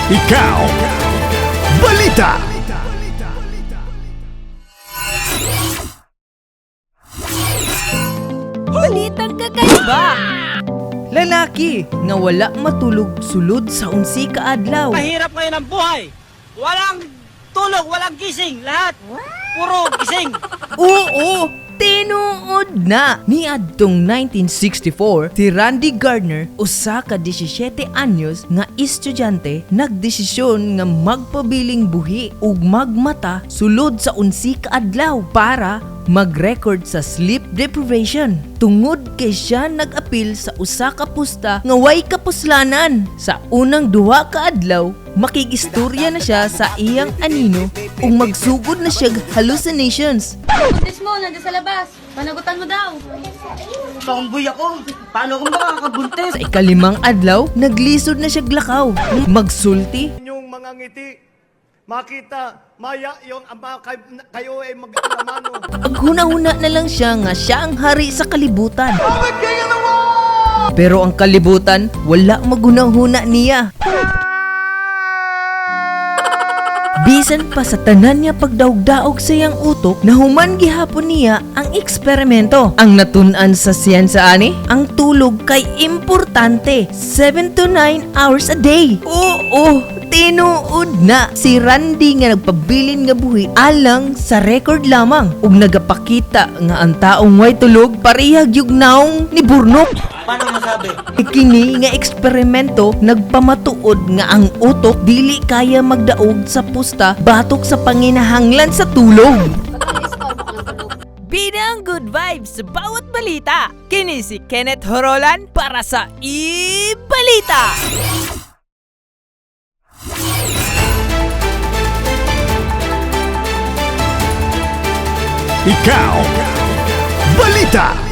Ikaw, Balita! Balitang kakaiba! Lalaki nga wala matulog sulod sa 11 ka adlaw. Mahirap ngayon ang buhay. Walang tulog, walang gising. Lahat. Puro gising. Oo, tinuod na. Niadtong 1964, si Randy Gardner, usa ka 17 anyos nga estudyante, nagdesisyon nga magpabiling buhi ug magmata sulod sa 11 ka adlaw para mag-record sa sleep deprivation. Tungod kay siya nag-apil sa usa ka pusta nga way kapuslanan. Sa unang 2 ka adlaw, makig-istorya na siya sa iyang anino ug magsugod na siya hallucinations. Buntis mo, nandiyan sa labas. Panagutan mo daw. Tomboy ako. Paano ako makakabuntis? Sa ikalimang adlaw, naglisod na siya glakaw. Magsulti, Inyong mga ngiti. Makita, maya yung ama, kayo ay mag-alamano. Paghuna-huna na lang siya nga siya ang hari sa kalibutan. Pero ang kalibutan, wala maghuna-huna niya. Bisan pa sa tanan niya pagdaog-daog sa iyang utok, nahuman gihapon niya ang eksperimento. Ang natun-an sa siyensa ani, ang tulog kay importante, 7 to 9 hours a day. Oo, tinuod na si Randy nga nagpabilin nga buhi alang sa record lamang ug nagapakita nga ang taong way tulog parehag yung naong ni Burnok. Paano masabi? Kini nga eksperimento nagpamatuod nga ang utok dili kaya magdaog sa pusta batok sa panginahanglan sa tulog. Bidang good vibes sa bawat balita. Kini si Kenneth Horolan para sa Ibalita. Ikaw, Balita!